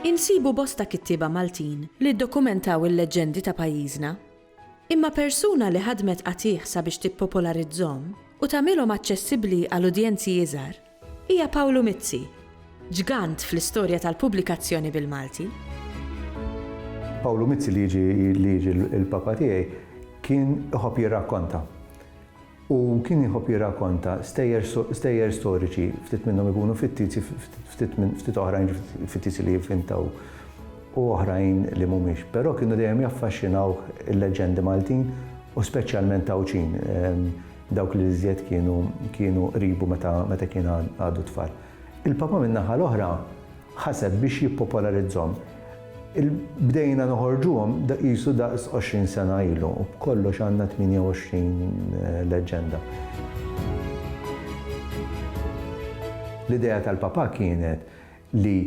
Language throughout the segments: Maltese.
Insibu bosta kittieba Maltin li ddokumentaw il-leġġendi ta' pajjiżna. Imma persuna li ħadmet qatigħ sabiex tippopolarizzhom u tagħmilhom aċċessibbli għal udjenzi iżgħar hija Pawlu Mizzi, ġgant fl-istorja tal-pubblikazzjoni bil-Malti. Pawlu Mizzi li jiġi li jiġi l-papa tiegħi kien iħobb jirrakkonta. U kien iħobb jirrakkonta stejjer stejjer storiċi, ftit minnhom ikunu fittizji, ftit minn ftit oħrajn fittizji li jivvintaw u oħrajn li mhumiex. Però kienu dejjem jaffaxxinawh il-leġġendi Maltin u speċjalment Għawdxin, dawk li l-iżjed kienu kienu qribu meta meta kien għadu tfal. Il-Papa min-naħa l-oħra ħaseb biex jippopolarizzhom. Bdejna noħorġuhom qisu daqs 20 sena ilu u b'kollox għandna 28 leġġenda. L-idea tal-Papa kienet li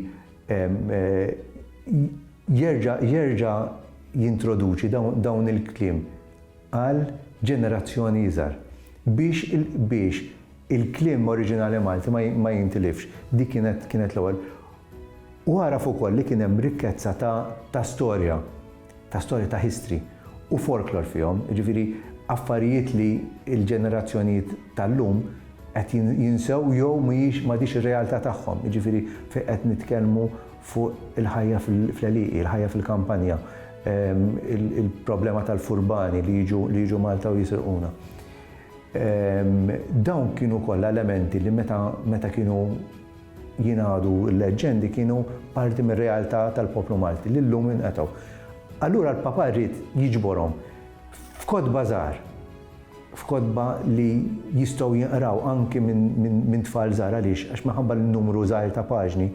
jerġa' jerġa' jintroduċi dawn il-kliem għal ġenerazzjoni iżgħar biex biex il-kliem oriġinali Malti ma jintilifx. Dik kienet kienet l-ewwel. U għaraf ukoll li kien hemm rikkezza ta' ta' storja, ta' storja ta' history u folklor fihom, jiġifieri affarijiet li l-ġenerazzjonijiet tal-lum qed jinsew jew mhijiex m'għadhiex ir-realtà tagħhom, jiġifieri fejn qed nitkellmu fuq il-ħajja fl-għelieqi, il-ħajja fil-kampanja, il-problema tal-furbani li jiġu li jiġu Malta u jisirquna. Dawn kienu kollha elementi li meta meta kienu jingħadu l-leġġendi kienu parti mir-realtà tal-poplu Malti li llum inqetgħu. Allura l-Papa ried jiġborhom f'kotba żgħar, f'kotba li jistgħu jinqraw anki minn tfal żgħar għaliex għax minħabba l-numru żgħir ta' paġni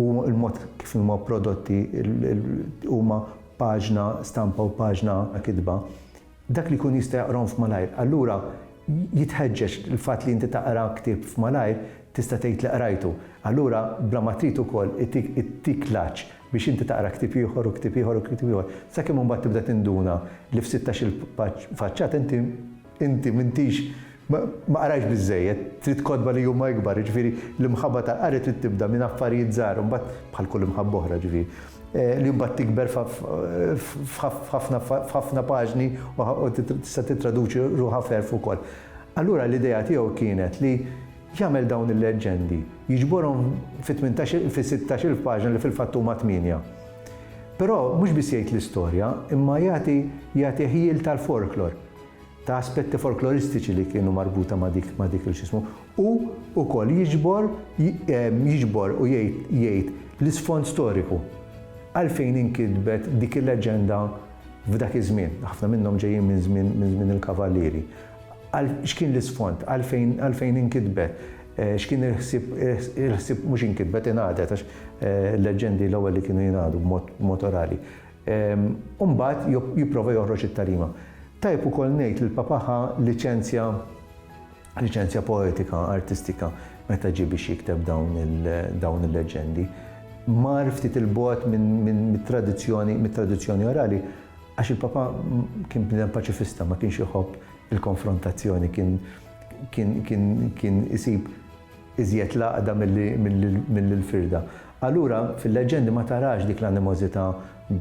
u l-mod kif huma prodotti huma paġna stampa u paġna kitba, dak li jkun jista' jaqrahom f'malajr. Allura jitħeġġeġ il-fatt li inti taqra ktieb f'malajr tista' tgħid li qrajtu. Allura bla ma trid ukoll itik ittik l-għatx biex inti taqra ktieb ieħor u ktieb ieħor u ktieb ieħor. Sakemm imbagħad tibda tinduna li f'sittax-il faċċata inti inti m'intix ma qrajtx biżżejjed, trid kotba li huma ikbar, jiġifieri l-imħabba tal-qari trid tibda minn affarijiet żgħar u mbagħad bħal kull imħabba oħra ġifieri, li mbagħad tikber f'ħafna paġni u tista' tittraduċi ruħha f'għerf ukoll. Allura l-idea tiegħu kienet li jagħmel dawn il-leġġendi, jiġborhom fi 16-il paġna li fil-fatt huma tmienja. Però mhux biss jgħid l-istorja, imma jagħti jagħti ħjiel tal-folklor. ta' aspetti folkloristiċi li kienu marbuta ma' dik ma' dik il-x'ismu u wkoll jiġbor jiġbor u jgħid jgħid l-isfond storiku għalfejn inkitbet dik il-leġġenda f'dak iż-żmien. Ħafna minnhom ġejjin minn żmien minn żmien il-kavallieri. Għal x'kien l-isfond, għalfejn għalfejn inkitbet, x'kien il-ħsieb il-ħsieb mhux inkitbet ingħadet għax il-leġġendi l-ewwel li kienu jingħadu b'mod b'mod orali. U mbagħad jipprova joħroġ it-tagħlima. Tajjeb ukoll ngħid li l-Papa ħa liċenzja liċenzja poetika, artistika meta ġie biex jikteb dawn dawn il-leġġendi. Mar ftit 'il bogħod minn mit-tradizzjoni mit-tradizzjoni orali għax il-Papa kien bniedem paċifista, ma kienx iħobb il-konfrontazzjoni, kien kien kien kien isib iżjed l-għaqda milli l-firda. Allura fil-leġġendi ma tarax dik l-animożità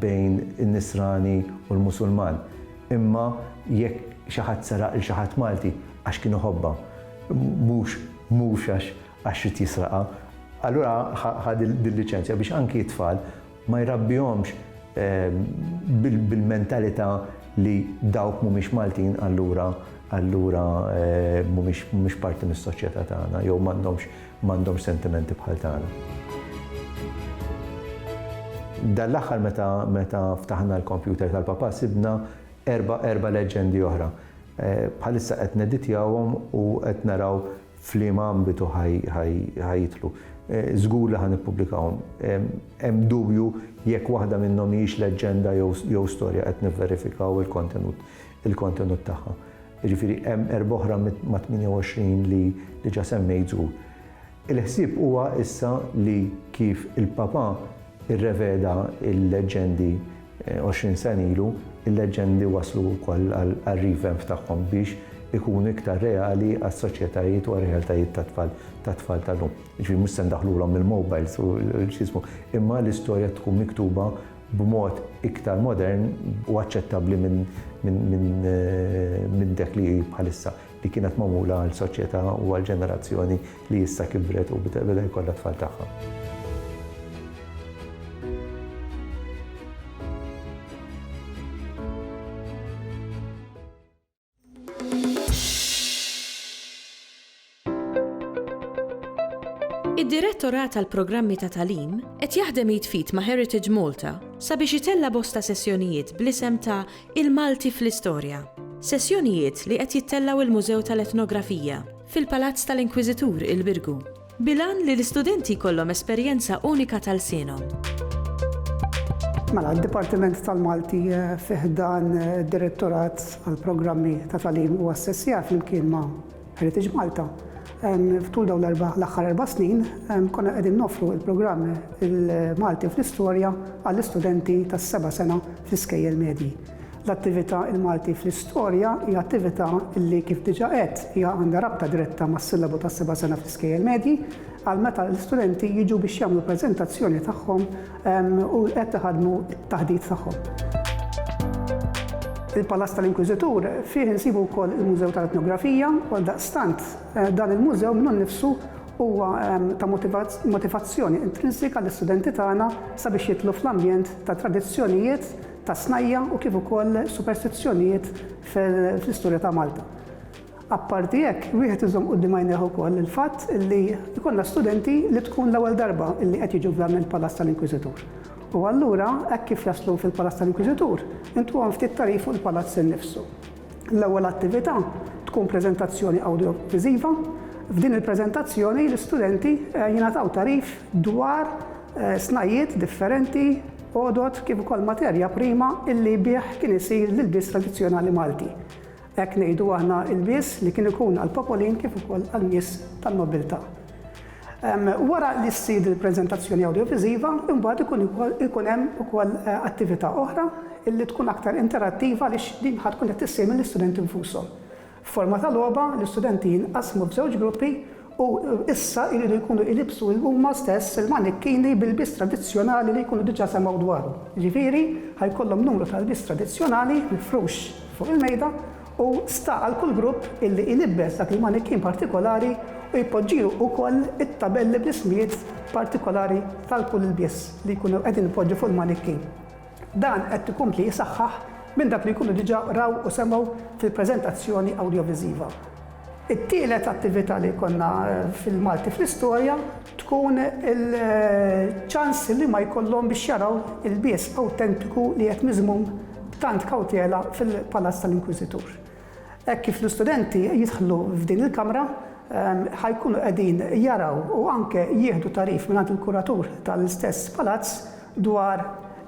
bejn in-Nisrani u l-Musulman. Imma jekk xi ħadd seraq 'il xi ħadd Malti għax kien iħobbha, mhux mhux għax għax ried jisraqha. Allura ħa dil-liċenzja biex anki t-tfal ma jrabbihomx bil-mentalità li dawk mhumiex Maltin allura allura mhumiex mhumiex parti mis-soċjetà tagħna jew m'għandhomx m'għandhomx sentimenti bħal tagħna. Dan l-aħħar meta meta ftaħna l-kompjuter tal-papà sibna erba' erba' leġġendi oħra. Bħalissa qed neditjawhom u qed naraw f'liema ambitu ħa jidħlu. Żgur li ħa nippubblikahom. Hemm dubju jekk waħda minnhom hijiex leġġenda jew storja qed nivverifikaw il-kontenut il-kontenut tagħha. Jiġifieri hemm erb'oħra ma' 28 li diġà semmejt żgur. Il-ħsieb huwa issa li kif il-Papa rreveda l-leġġendi. 20 sena ilu, il-leġġendi waslu wkoll għar-revamp tagħhom biex ikunu iktar reali għas-soċjetajiet u għar-realtajiet tat-tfal tat-tfal tal-lum. Jiġifieri mhux se ndaħħlulhom il-mobiles u x'jismu, imma l-istorja tkun miktuba b'mod iktar modern u aċċettabbli minn minn minn dak li hi bħalissa li kienet magħmula għal soċjetà u għal ġenerazzjoni li issa kibret u beda jkollha t-tfal tagħha. Id-Direttorat għall-Programmi ta' Tagħlim qed jaħdem id f'id ma' Heritage Malta sabiex itella' bosta sessjonijiet bl-isem ta' Il-Malti fl-Istorja. Sessjonijiet li qed jittellgħu il-Mużew tal-Etnografija, fil-Palazz tal-Inkwiżitur, il-Birgu. Bil-għan li l-istudenti jkollhom esperjenza unika ta' lsienhom. Mela, d-Dipartiment tal-Malti fi ħdan id-Direttorat għall-Programmi ta' Tagħlim u Assessjar flimkien ma' Heritage Malta, f'tul dawn l-erba' l-aħħar erba' snin konna qegħdin noffru l-programm il-Malti fl-Istorja għall-istudenti tas-seba' sena fl-iskejjel medji. L-attività Il-Malti fl-Istorja hija attività li kif diġà għedt hija għandha rabta diretta mas-sillabu tas-seba' sena fl-iskejjel medji għal meta l-istudenti jiġu biex jagħmlu preżentazzjoni tagħhom u qed iħaddmu t-taħdit tagħhom. Il-Palazz tal-Inkwiżitur fih insibu wkoll il-Mużew tal-Etnografija u għaldaqstant dan il-mużew minnu nnifsu huwa ta' motivazzjoni intrinsika għall-istudenti tagħna sabiex jidħlu fl-ambjent ta' tradizzjonijiet ta' snajja' u kif ukoll superstizzjonijiet fl-istorja ta' Malta. Apparti hekk, wieħed iżomm quddiem għajnejh ukoll il-fatt li jkollna studenti li tkun l-ewwel darba li qed jiġu f'dan il-Palazz tal-Inkwiżitur. U allura, hekk kif jaslu fil-Palazz tal-Inkwiżitur, intuhom ftit tagħrif fuq il-palazz innifsu. L-ewwel attività tkun preżentazzjoni awdjoviżiva. F'din il-preżentazzjoni l-istudenti jingħataw tagħrif dwar snajjiet differenti, għodod kif ukoll materja prima illi bih kien isir l-ilbies tradizzjonali Malti. Hekk ngħidu aħna ilbies li kien ikun għall-popolin kif ukoll għan-nies tan-nobiltà. Wara li ssir il-preżentazzjoni awdjoviżiva, imbagħad ikun ikun hemm ukoll attività oħra illi tkun aktar interattiva għaliex din ħa tkun qed issir mill-istudenti nfushom. F'forma ta' logħba, l-istudenti jinqasmu f'żewġ gruppi u issa jridu jkunu jlibbsu huma stess il-manikkini b'ilbies tradizzjonali li jkunu diġà semgħu dwaru. Jiġifieri, ħa jkollhom numru ta' lbies tradizzjonali mifrux fuq il-mejda u sta għal kull grupp illi jlibbes dak il-manikkin partikolari u jpoġġilu wkoll it-tabelli bl-ismijiet partikolari tal-kull ilbies li jkunu qegħdin ipoġġu fuq il-manikkin. Dan qed ikompli jisaħħaħ minn dak li jkunu diġà raw u semgħu fil-preżentazzjoni awdjoviżiva. It-tielet attività li jkollna fil-Malti fl-Istorja tkun il-ċans li huma jkollhom biex jaraw ilbies awtentiku li qed miżmum b'tant kawtela fil-Palazz tal-Inkwiżitur. Hekk kif l-istudenti jidħlu f'din il-kamra, ħa jkunu qegħdin jaraw u anke jieħdu tagħrif mingħand il-kuratur tal-istess palazz dwar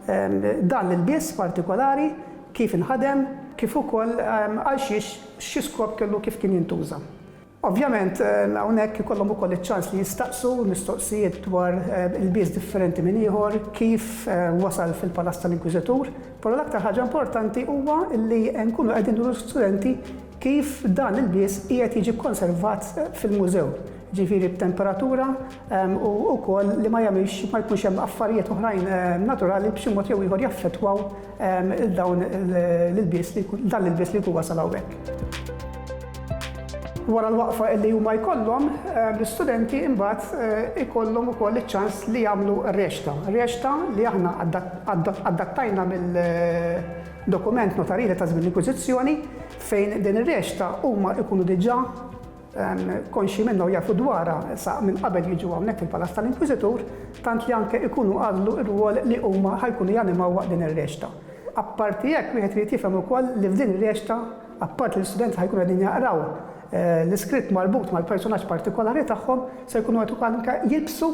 dan l-ilbies partikolari, kif inħadem, kif ukoll għal xiex, xi skop kellu kif kien jintuża. Ovvjament hawnhekk ikollhom ukoll iċ-ċans li jistaqsu mistoqsijiet dwar ilbies differenti minn ieħor, kif wasal fil-Palazz tal-Inkwiżitur, però l-aktar ħaġa importanti huwa li nkunu qegħdin nuru l-istudenti kif dan l-ilbies qiegħed jiġi kkonservat fil-mużew, jiġifieri b'temperatura u wkoll li ma jagħmilx ma jkunx hemm affarijiet oħrajn naturali li b'xi mod jew ieħor jaffettwaw dawn l-ilbies li dan l-ilbies li jkun wasal hawnhekk. Wara l-waqfa li huma jkollhom, l-istudenti imbagħad ikollhom ukoll iċ-ċans li jagħmlu reċta. Reċta li aħna adattajna mill-dokument notarili ta' żmien l-Inkwiżizzjoni fejn din ir-reċta huma jkunu diġà konxji minnha u jafu dwarha sa minn qabel jiġu hawnhekk fil-Palazz tal-Inkwiżitur, tant li anke jkunu għażlu r-rwol li huma ħa jkunu janimaw waqt din ir-reċta. Apparti hekk wieħed irid jifhem ukoll li f'din ir-reċta, apparti li l-istudenti ħa jkunu qegħdin jaqraw l-iskritt marbut mal-persunaġġ partikolari tagħhom, se jkunu qed ukoll anke jilbsu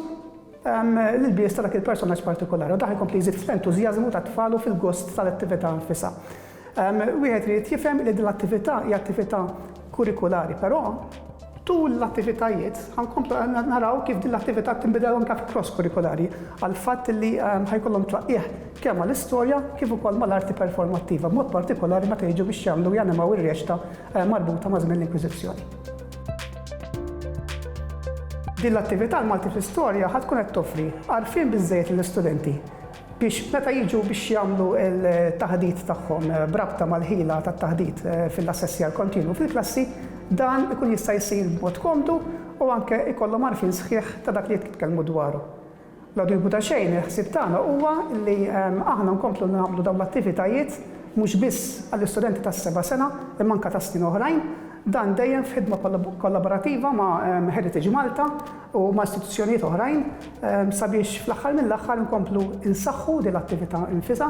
l-ilbies ta' dak il-persunaġġ partikolari u dan ħa jkompli jżid fl-entużjażmu tat-tfal u fil-gost tal-attività nfisha. Wieħed irid jifhem li din l-attività hija attività kurrikulari, però. Tul l-attivitajiet ħa nkomplu naraw kif din l-attività tinbidel anke fi cross-kurrikulari għall-fatt li ħa jkollhom tlaqqigħ kemm mal-istorja kif ukoll mal-arti performattiva, b'mod partikolari meta jiġu biex jagħmlu janimaw ir-reċta marbuta ma' żmien l-Inkwiżizzjoni. Din l-attività l-Malti fl-Istorja ħa tkun qed toffri għarfien biżżejjed lill-istudenti biex meta jiġu biex jagħmlu l-taħdit tagħhom b'rabta mal-ħila tat-taħdit fil-assessjar kontinwu fil-klassi, dan ikun jista' jsir b'mod komdu u anke jkollhom għarfien sħiħ ta' dak li qed jitkellmu dwaru. Bla dubju ta' xejn, il-ħsieb tagħna huwa li aħna nkomplu nagħmlu dawn l-attivitajiet mhux biss għall-istudenti tas-seba' sena imma anke ta' snin oħrajn, dan dejjem f'ħidma kollaborattiva ma' Heritage Malta u ma' istituzzjonijiet oħrajn sabiex fl-aħħar mill-aħħar inkomplu nsaħħu din l-attività nfisha,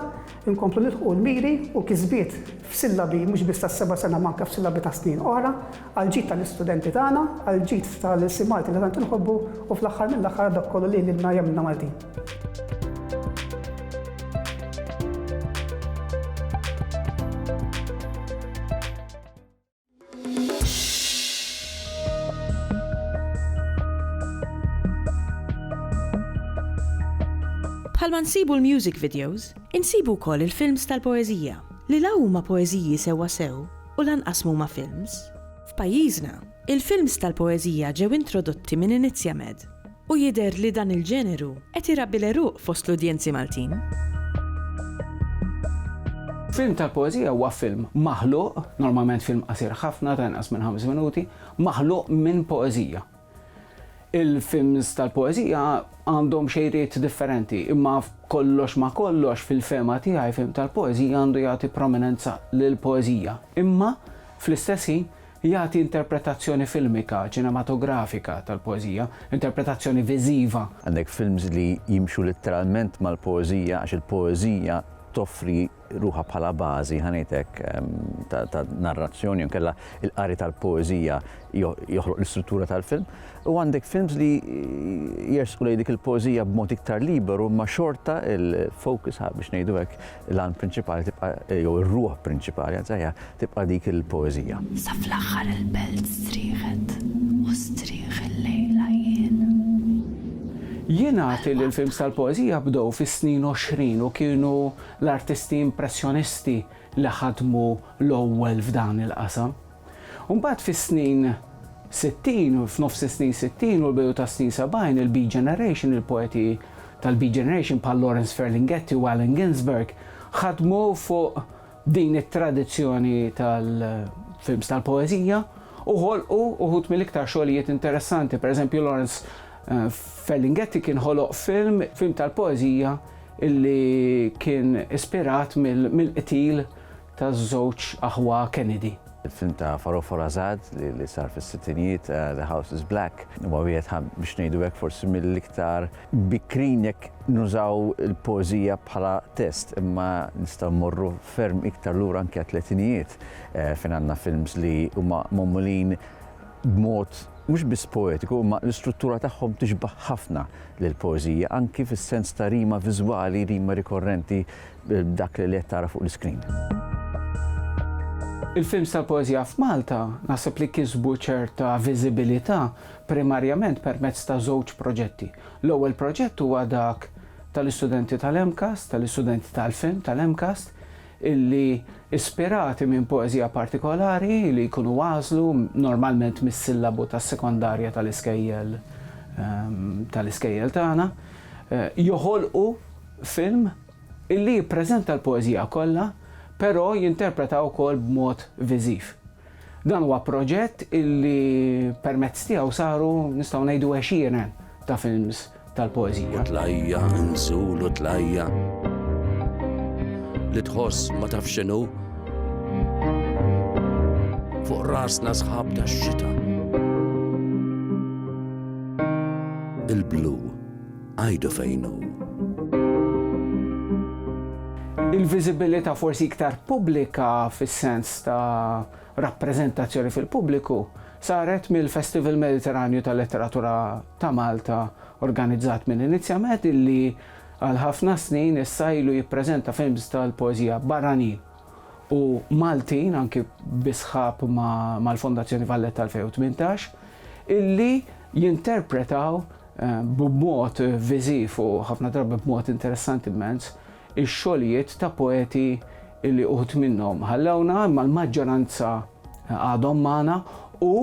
inkomplu nilħqu l-miri u kisbiet f'sillabi mhux biss tas-seba' sena imma anke f'sillabi ta' snin oħra, għall-ġid tal-istudenti tagħna, għall-ġid tal-ilsien Malti li tant inħobbu u fl-aħħar mill-aħħar għal dak kollu li lilna jagħmilna Maltin. Bħalma nsibu l-music videos, insibu wkoll il-films tal-poeżija, li la huma poeżiji sewwa sew u lanqas m'huma films. F'pajjiżna, il-films tal-poeżija ġew introdotti minn Inizjamed U jidher li dan il-ġeneru qed irabbi l-għeruq fost l-udjenzi Maltin. Film tal-poeżija huwa film maħluq, normalment film qasir ħafna ta' inqas minn ħames minuti, maħluq minn poeżija. Il-films tal-poeżija għandhom xejriet differenti, imma kollox ma' kollox fil-fehma tiegħi film tal-poeżija għandu jagħti prominenza lill-poeżija, imma fl-istess ħin Jagħti interpretazzjoni filmika, ċinematografika tal-poeżija, interpretazzjoni viżiva. Għandek films li jimxu litteralment mal-poeżija għax il-poeżija toffri ruħha bħala bażi, ħa ngħid hekk, ta' narrazzjoni jew inkella l-qari tal-poeżija joħloq l-istruttura tal-film. U għandek films li jersqu lejn dik il-poeżija b'mod iktar liberu imma xorta il-focus biex ngħidu hekk l-għan prinċipali tibqa' jew ir-ruħ prinċipali anzi aħjar tibqa' dik il-poeżija. Sa fl-aħħar il-belt strieħet u strieħ illejla jien. Jingħad li l-films tal-poeżija bdew fis-snin 20 u kienu l-artisti impressjonisti li ħadmu l-ewwel f'dan il-qasam. U mbagħad fis-snin 60, f'nofs is-snin 60 u l-bidu tas-snin 70, il-Beat Generation, il-poeti tal-Beat Generation bħal Lawrence Ferlinghetti u Allen Ginsberg ħadmu fuq din it-tradizzjoni tal-films tal-poeżija u ħolqu uħud mill-iktar xogħlijiet interessanti. Pereżempju Lawrence eh, Ferlinghetti kien ħoloq film, film tal-poeżija illi kien ispirat mill-qtil taż-żewġ aħwa Kennedy. Il-film ta' Farrokh Farazad li sar fis-sittinijiet, The House is Black, huwa wieħed biex ngħidu hekk forsi mill-iktar bikrin jekk nużaw il-poeżija bħala test, imma nistgħu mmorru ferm iktar lura anke għat-tletinijiet fejn għandna films li huma magħmulin b'mod mhux biss poetiku imma l-istruttura tagħhom tixbah ħafna lill-poeżija anki fis-sens ta' rima viżwali, rima rikorrenti dak li qed tara fuq l-iskrin. Il-films tal-poeżija f'Malta naħseb li kisbu ċerta viżibilità primarjament permezz ta' żewġ proġetti. L-ewwel proġett huwa dak tal-istudenti tal-MCAST, tal-istudenti tal-film tal-MCAST, illi ispirati minn poeżija partikolari li jkunu għażlu normalment mis-sillabu tas-sekondarja tal-iskejjel tal-iskejjel tagħna, joħolqu film illi jippreżenta l-poeżija kollha, però jinterpreta wkoll b'mod viżiv. Dan huwa proġett illi permezz tiegħu saru nistgħu ngħidu għexieren ta' films tal-poeżija. U tlajja, inżul u tlajja. Li tħoss ma tafx x'inhu. Fuq rasna sħab tax-xita. Il-blu Għidu fejn hu. Il-viżibilità forsi iktar pubblika fis-sens ta' rappreżentazzjoni fil-pubbliku saret mill-Festival Mediterranju tal-Letteratura ta' Malta organizzat minn Inizjamed illi għal ħafna snin issa ilu jippreżenta films tal-poeżija barranin u Maltin anki bi sħab mal-Fondazzjoni Valletta 2018. illi jinterpretaw b'mod viżiv u ħafna drabi b'mod interessanti immens ix-xogħlijiet ta' poeti li uħud minnhom ħallewna imma l-maġġoranza għadhom magħna u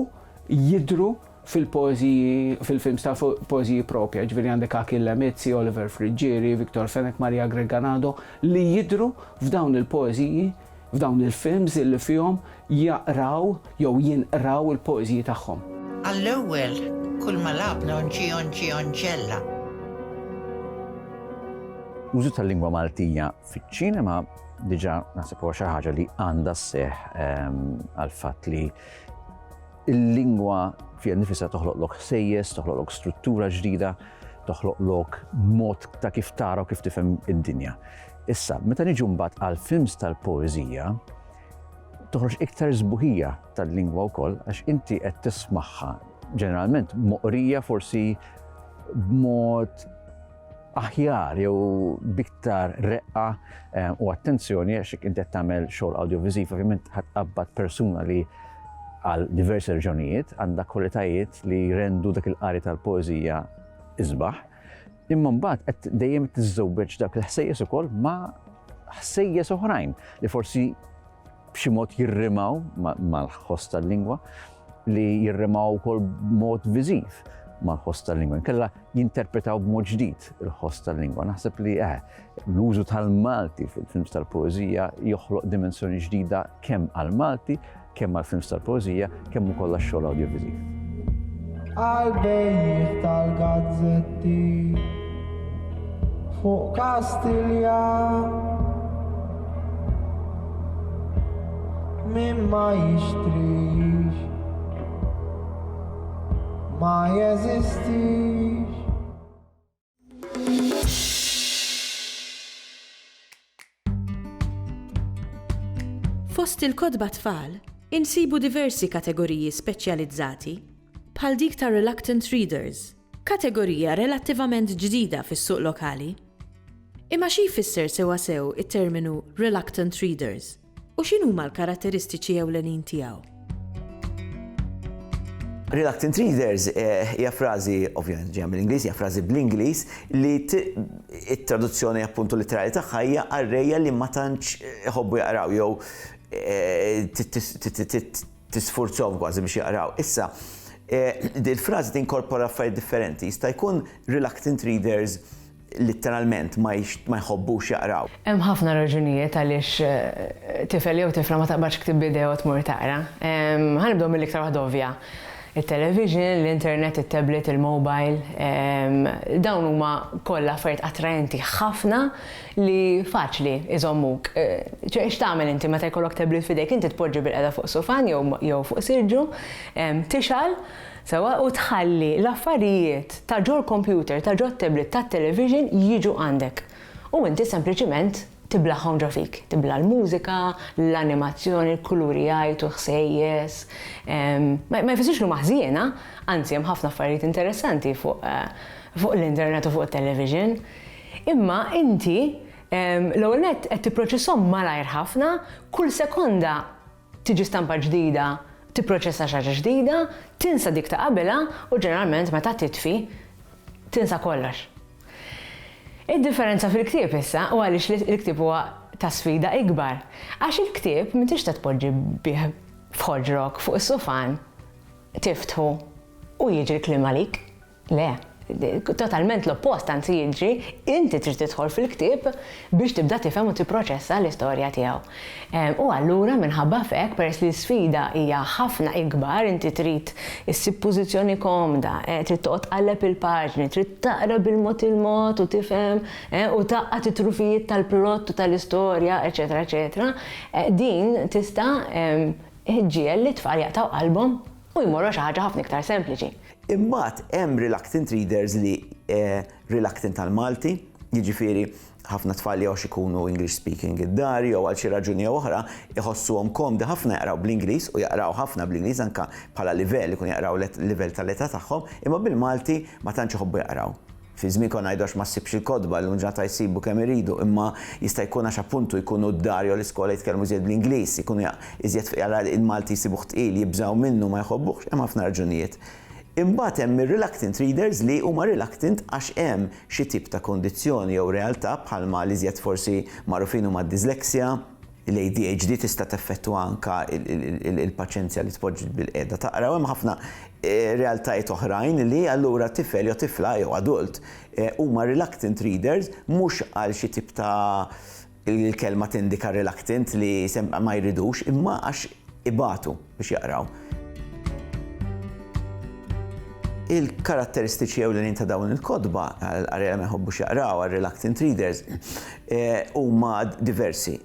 jidhru fil-poeżiji, fil-films ta' poeżiji propja, ġifieri għandek Achille Mizzi, Oliver Friggieri, Victor Fenech, Maria Grech Ganado, li jidhru f'dawn il-poeżiji, f'dawn il-films illi fihom jaqraw jew jinqraw il-poeżiji tagħhom. Għall-ewwel, kulma lgħabna onġi onġi onġella. L-użu tal-lingwa Maltija fiċ-ċinema diġà naħseb huwa xi ħaġa li għandha sseħħ għall-fatt li Il-lingwa fiha nnifisha toħloqlok ħsejjes, toħloqlok struttura ġdida, toħloqlok mod ta' kif tara u kif tifhem id-dinja. Issa, meta niġu mbagħad għal films tal-poeżija, toħroġ iktar sbuħija tal-lingwa wkoll għax inti qed tismagħha ġeneralment moqrija forsi b'mod aħjar jew b'iktar reqqa eh, u attenzjoni għax inti qed tagħmel xogħol awdjoviżiv, ovvjament ħadd tqabbad persuna li għal diversi raġunijiet għandha kwalitajiet li jrendu dak il-qari tal-poeżija isbaħ. Imma mbagħad qed dejjem tiżżewweġ dak il-ħsejjes ukoll ma' ħsejjes oħrajn li forsi b'xi mod jirrimaw mal-ħoss tal-lingwa li jirrimaw ukoll b'mod viżiv mal-ħoss tal-lingwa. Inkella jinterpretaw b'mod ġdid il-ħoss tal-lingwa. Naħseb li eh, l-użu tal-Malti fil-films tal-poeżija joħloq dimensjoni ġdida kemm għall-Malti, kemm għall-films tal-poeżija, kemm ukoll għax-xogħol awdjoviżiv. Għall-bejjiegħ tal-gazzetti fuq Kastilja min ma jixtrix ma jeżistix. Fost il-kotba tfal, insibu diversi kategoriji speċjalizzati, bħal dik ta' reluctant readers, kategorija relattivament ġdida fis-suq lokali. Imma xi jfisser sewwasew it-terminu reluctant readers? U x'inhuma l-karatteristiċi ewlenin tiegħu? Reluctant readers hija frażi, ovvjament ġejja mill-Ingliż, hija frażi bl-Ingliż li t-traduzzjoni appuntu litterali tagħha hija qarrejja li ma tantx iħobbu jaqraw jew tisfurzhom kważi biex jaqraw. Issa, dil-frażi tinkorpora affarijiet differenti. Jista' jkun reluctant readers litteralment ma jħobbux jaqraw. Hemm ħafna raġunijiet għaliex tifel jew tifla ma taqbadx ktieb b'idejha u tmur taqra. Ħa nibdew mill-iktar waħda ovvja. It-television, l-internet, it-tablet, il-mobile, dawn huma kollha affarijiet attraenti ħafna li faċli jżommuk. Ċe x'tagħmel inti meta jkollok tablet f'idejk? Inti tpoġġi bilqiegħda fuq sufan jew fuq siġġu, tixgħal, Sewwa, u tħalli l-affarijiet ta' ġol-kompjuter, ta' ġot-tablet, tat-television jiġu għandek. U inti sempliċiment tiblagħhom ġo fik. Tibla' l-mużika, l-animazzjoni, l-kuluri jgħajtu, l-ħsejjes. Ma jfissirx li huma ħżiena, anzi hemm ħafna affarijiet interessanti fuq fuq l-internet u fuq it-television. Imma inti l-ewwel nett qed tipproċesshom malajr ħafna, kull sekonda tiġi stampa ġdida, tipproċessa xi ħaġa ġdida, tinsa dik ta' qabilha u ġeneralment meta titfi tinsa kollox. Id-differenza fil-ktieb issa u għaliex il-ktieb huwa ta' sfida ikbar, għax il-ktieb m'intix se tpoġġi bih f'ħoġrok fuq is-sufan, tiftħu u jiġi l-kliem għalik. Le, totalment l-oppost anzi jiġri, inti trid tidħol fil-ktieb biex tibda tifhem u tipproċessa l-istorja tiegħu. U allura minħabba f'hekk, peress li l-isfida hija ħafna ikbar, inti trid issib pożizzjoni komda, trid toqgħod tqalleb il-paġni, trid taqra bil-mod il-mod u tifhem u tgħaqqad it-trufijiet tal-plott u tal-istorja, eċetera, eċetera, din tista' ġġiegħel lit-tfal jaqtgħu qalbhom u jmorru għal xi ħaġa ħafna iktar sempliċi. Imbagħad hemm reluctant readers li reluctant għall-Malti, jiġifieri ħafna tfal jew għax ikunu English speaking id-dar jew għal xi raġuni jew oħra iħossuhom komdi ħafna jaqraw bl-Ingliż u jaqraw ħafna bl-Ingliż anke bħala livell ikunu jaqraw livell tal-età tagħhom, imma bil-Malti ma tantx iħobbu jaqraw. Fi żmien konna ngħidu għax ma ssibx il-kotba, illum il-ġurnata jsibu kemm iridu, imma jista' jkun għax appuntu jkunu d-dar jew l-iskola jitkellmu iżjed bl-Ingliż, ikunu iżjed il-Malti jsibuh tqil, jibżgħu minnu, ma jħobbuhx, hemm ħafna raġunijiet. Imbagħad hemm ir-reluctant readers li huma reluctant għax hemm xi tip ta' kundizzjoni jew realtà bħalma l-iżjed forsi magħrufin huma d-dyslexia, l-ADHD tista' teffettwa anke il-paċenzja li tpoġġi bilqiegħda taqra u hemm ħafna realtajiet oħrajn li allura tifel jew tifla jew adult huma reluctant readers mhux għal xi tip ta' il-kelma tindika reluctant li ma jridux imma għax ibatu biex jaqraw. Il-karatteristiċi ewlenin ta' dawn il-kotba, għal-qarrejja li ma jħobbux jaqraw, għal-reluctant readers, huma diversi.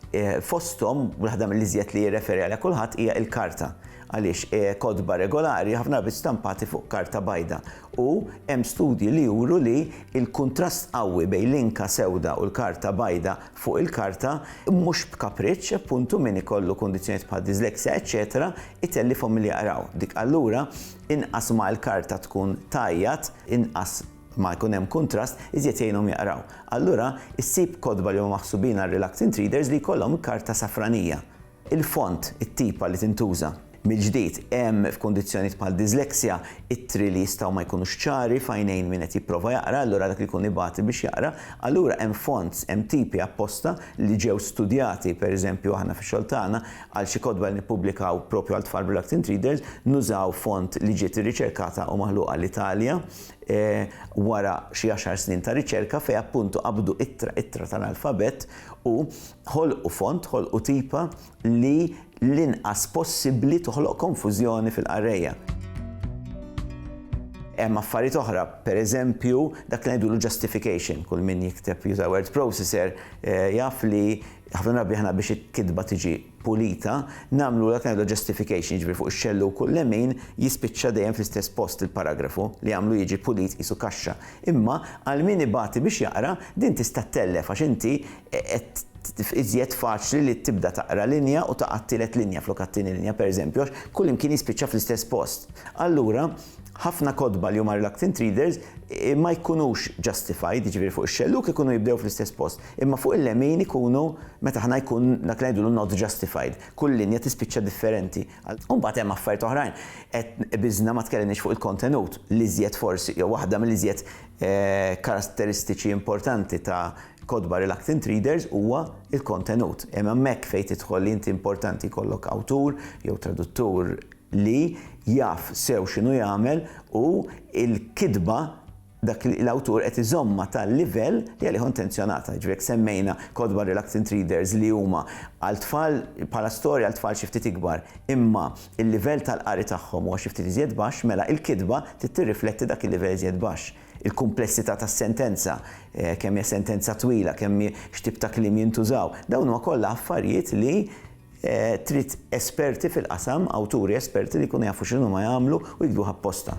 Fosthom, waħda mill-iżjed li jirreferi għaliha kulħadd hija l-karta. Għaliex kotba regolari ħafna drabi stampati fuq karta bajda u hemm studji li juru li l-kuntrast qawwi bejn l-inka sewda u l-karta bajda fuq il-karta mhux b'kapriċċ, appuntu min ikollu kundizzjonijiet bħal dyslexia eċċetera itellifhom milli jaqraw. Dik allura inqas ma l-karta tkun tgħajjat, inqas ma jkun hemm kuntrast, iżjed jgħinhom jaqraw. Allura issib kotba li huma maħsubin għar-reluctant readers li jkollhom karta safranija. Il-font, it-tipa li tintuża. Mill-ġdid, hemm, f'kundizzjonijiet bħal dyslexia, ittri li jistgħu ma jkunux ċari f'għajnejn min qed jipprova jaqra, allura dak li jkun ibati biex jaqra. Allura hemm fonts, hemm tipi apposta li ġew studjati, per eżempju aħna fix-xogħol tagħna, għal xi kotba li nippubblikaw propju għal tfal b'reluctant readers, nużaw font li ġiet irriċerkata u maħluqa l-Italja wara xi għaxar snin ta' riċerka fejn appuntu qabdu ittra ittra tal-alfabett u ħolqu font, ħolqu tipa li l-inqas possibbli toħloq konfużjoni fil-qarrejja. Hemm affarijiet oħra, per eżempju, dak li ngħidulu justification, kull min jikteb juża word processor jaf li ħafna drabi aħna biex il-kitba tiġi pulita, nagħmlu dak li ngħidulu justification, jiġifieri fuq ix-xellug u l-lemin jispiċċa dejjem fl-istess post il-paragrafu li għamlu jiġi pulit qisu kaxxa. Imma għal min ibati biex jaqra, din tista' ttellef għax inti qed iżjed faċli li tibda taqra linja u taqa' t-tielet linja flok għat-tieni linja, pereżempju, għax kullimkien jispiċċa fl-istess post. Allura, ħafna kotba li huma reluctant readers ma jkunux justified, jiġifieri fuq ix-xellug ikunu jibdew fl-istess post, imma fuq il-lemin ikunu meta aħna jkun dak li ngħidulu not justified, kull linja tispiċċa differenti. U mbagħad hemm affarijiet oħrajn. Qed qbiżna ma tkellimniex fuq il-kontenut, l-iżjed forsi jew waħda mill-iżjed karatteristiċi importanti ta' Kotba Reluctant Readers huwa l-kontenut. Hemm hemmhekk fejn tidħol li inti importanti jkollok awtur jew traduttur li jaf sew x'inhu jagħmel u l-kitba dak li l-awtur qed iżommha tal-livell li għalih hu intenzjonata. Jiġifieri jekk semmejna kotba Reluctant Readers li huma għal tfal bħala storja għal tfal xi ftit ikbar, imma l-livell tal-qari tagħhom huwa xi ftit iżjed baxx, mela l-kitba trid tirrifletti dak il-livell iżjed baxx. Il-kumplessità tas-sentenza, kemm hija sentenza twila, kemm x'tip ta' kliem jintużaw, dawn huma kollha affarijiet li trid esperti fil-qasam, awturi esperti li jkunu jafu x'inhuma jagħmlu u jiktbuh apposta.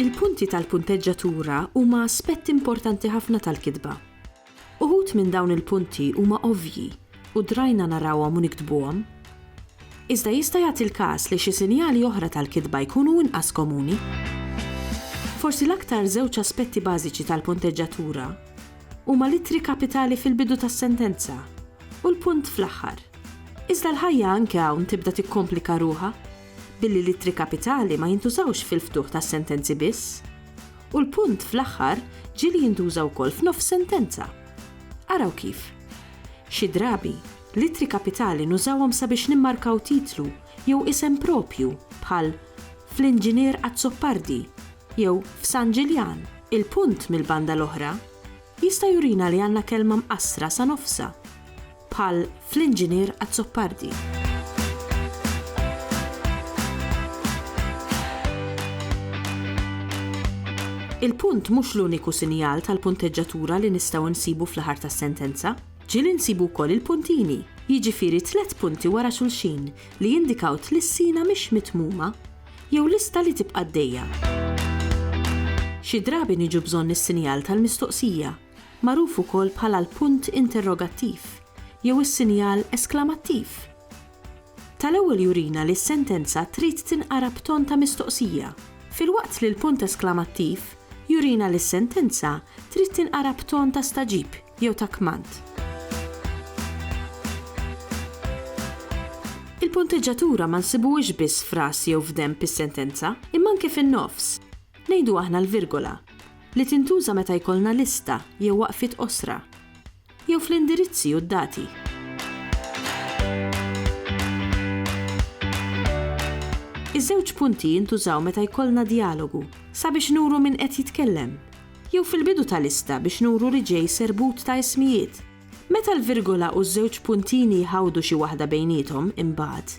Il-punti tal-punteġġatura huma aspett importanti ħafna tal-kitba. Uħud minn dawn il-punti huma ovvji u drajna narawhom u niktbuhom. Iżda jista' jagħti l-każ li xi sinjali oħra tal-kitba jkunu inqas komuni. Forsi l-aktar żewġ aspetti bażiċi tal-punteġġatura huma l-ittri kapitali fil-bidu tas-sentenza u l-punt fl-aħħar. Iżda l-ħajja anke hawn tibda tikkomplika ruħha billi l-ittri kapitali ma jintużawx fil-ftuħ tas-sentenzi biss u l-punt fl-aħħar ġieli jintuża wkoll f'nofs sentenza. Araw kif. Xi drabi, l-ittri kapitali nużawhom sabiex nimmarkaw titlu jew isem proprju bħal Fl-Inġinier Azzopardi jew f'San Ġiljan. Il-punt mill-banda l-oħra jista' jurina li għandna kelma mqassra sa nofsha, bħal fl-Inġinier Azzopardi. Il-punt mhux l-uniku sinjal tal-punteġġatura li nistgħu nsibu fl-aħħar tas-sentenza. Ġieli nsibu wkoll il-puntini, jiġifieri tlett punti wara xulxin li jindikaw tlissina mhix mitmuma. Jew lista li tibqa' għaddejja. Xi drabi niġu bżonn is-sinjal tal-mistoqsija, magħruf ukoll bħala l-punt interrogattiv jew is-sinjal esklamattiv. Tal-ewwel jurina li s-sentenza trid tinqara b'ton ta' mistoqsija, Filwaqt li l-punt esklamattiv jurina li s-sentenza trid tinqara b'ton ta' stagħġib jew ta' kmand. Il-punteġġatura ma nsibuhiex biss f'ras jew f'denb is-sentenza, imma anke fin-nofs. Ngħidu aħna l-virgola, li tintuża meta jkollna lista jew waqfiet qosra, jew fl-indirizzi u d-dati. Iż-żewġ punti jintużaw meta jkollna djalogu, sabiex nuru min qed jitkellem, jew fil-bidu ta' lista biex nuru li ġej serbut ta' ismijiet. Meta l-virgola u ż-żewġ puntini jħawdu xi waħda bejniethom, imbagħad,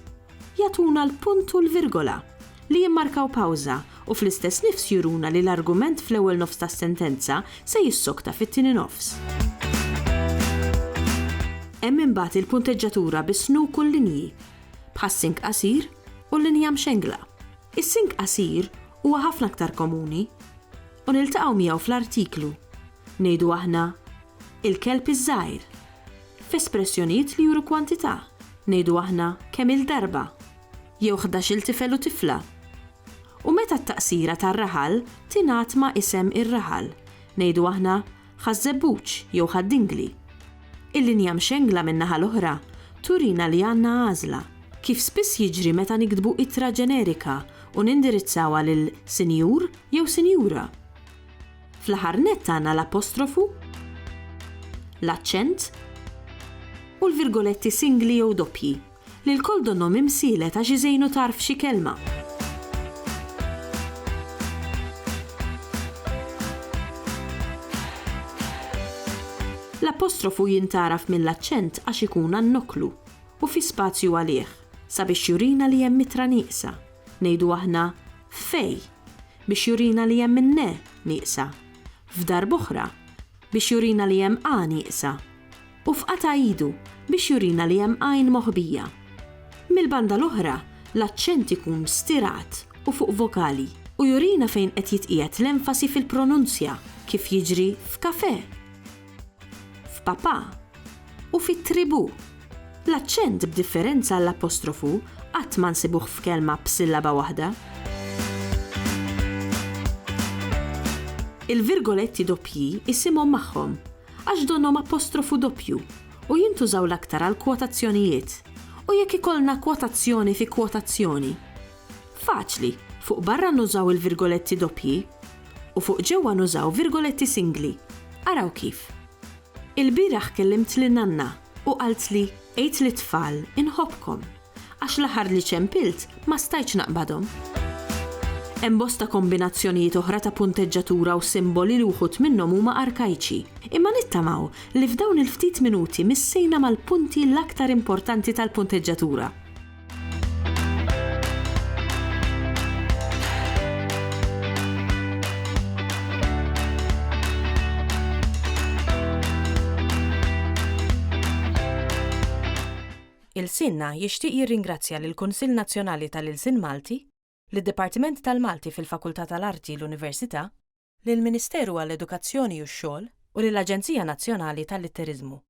jagħtuna l-punt u l-virgola, li jimmarkaw pawża u fl-istess nifs juruna li l-argument fl-ewwel nofs tas-sentenza se jissokta fit-tieni nofs. Hemm imbagħad il-punteġġatura bis-snuk u l-linji, bħas-sink qasir u l-linja mxengla. Is-sink qasir huwa ħafna aktar komuni u niltaqgħu miegħu fl-artiklu, ngħidu aħna, il-kelb iż-żgħir, f'espressjonijiet li juru kwantità, ngħidu aħna kemm-il darba, jew ħdax-il tifel u tifla. U meta t-taqsira tar-raħal tingħad ma' isem ir-raħal, ngħidu aħna Ħaż-Żebbuġ jew Ħad-Dingli. Il-linja mxengla min-naħa l-oħra turina li għandna għażla, kif spiss jiġri meta niktbu ittra ġenerika u nindirizzawha lil sinjur jew sinjura. Fl-aħħar nett għandna l-apostrofu, l-aċċent u l-virgoletti singli jew doppji, li lkoll donnhom imsielet għax iżejnu tarf xi kelma. L-apostrofu jintgħaraf mill-aċċent għax ikun għan-noklu u fi spazju għalih, sabiex jurina li hemm ittra nieqsa, ngħidu aħna f'fej, biex jurina li hemm in-ne nieqsa, f'darb'oħra, biex jurina li hemm a nieqsa, u f'qata' idu, biex jurina li hemm għajn moħbija. Mill-banda l-oħra, l-aċċent ikun stirat u fuq vokali, u jurina fejn qed jitqiegħed l-enfasi fil-pronunzja, kif jiġri f'kafè, f'papà, u fi tribù. L-aċċent, b'differenza għall-apostrofu, qatt ma nsibuh f'kelma b'sillaba waħda. Il-virgoletti doppji isimhom magħhom, għax donnhom apostrofu doppju u jintużaw l-aktar għal kwotazzjonijiet. U jekk ikollna kwotazzjoni fi kwotazzjoni? Faċli, fuq barra nużaw il-virgoletti doppji u fuq ġewwa nużaw virgoletti singli. Araw kif. Ilbieraħ kellimt lin-nanna u qaltli għid lit-tfal inħobbkom għax l-aħħar li ċempilt ma stajtx naqbadhom. Hemm bosta kombinazzjonijiet oħra ta' punteġġatura u simboli li wħud minnhom huma arkajċi, imma nittamaw li f'dawn il-ftit minuti missejna mal-punti l-aktar importanti tal-punteġġatura. Ilsienna jixtieq jirringrazzja lill-Kunsill Nazzjonali tal-Ilsien Malti, lid-Dipartiment tal-Malti fil-Fakultà tal-Arti, l-Università, lill-Ministeru għall-Edukazzjoni u x-Xogħol u lill-Aġenzija Nazzjonali tal-Litteriżmu.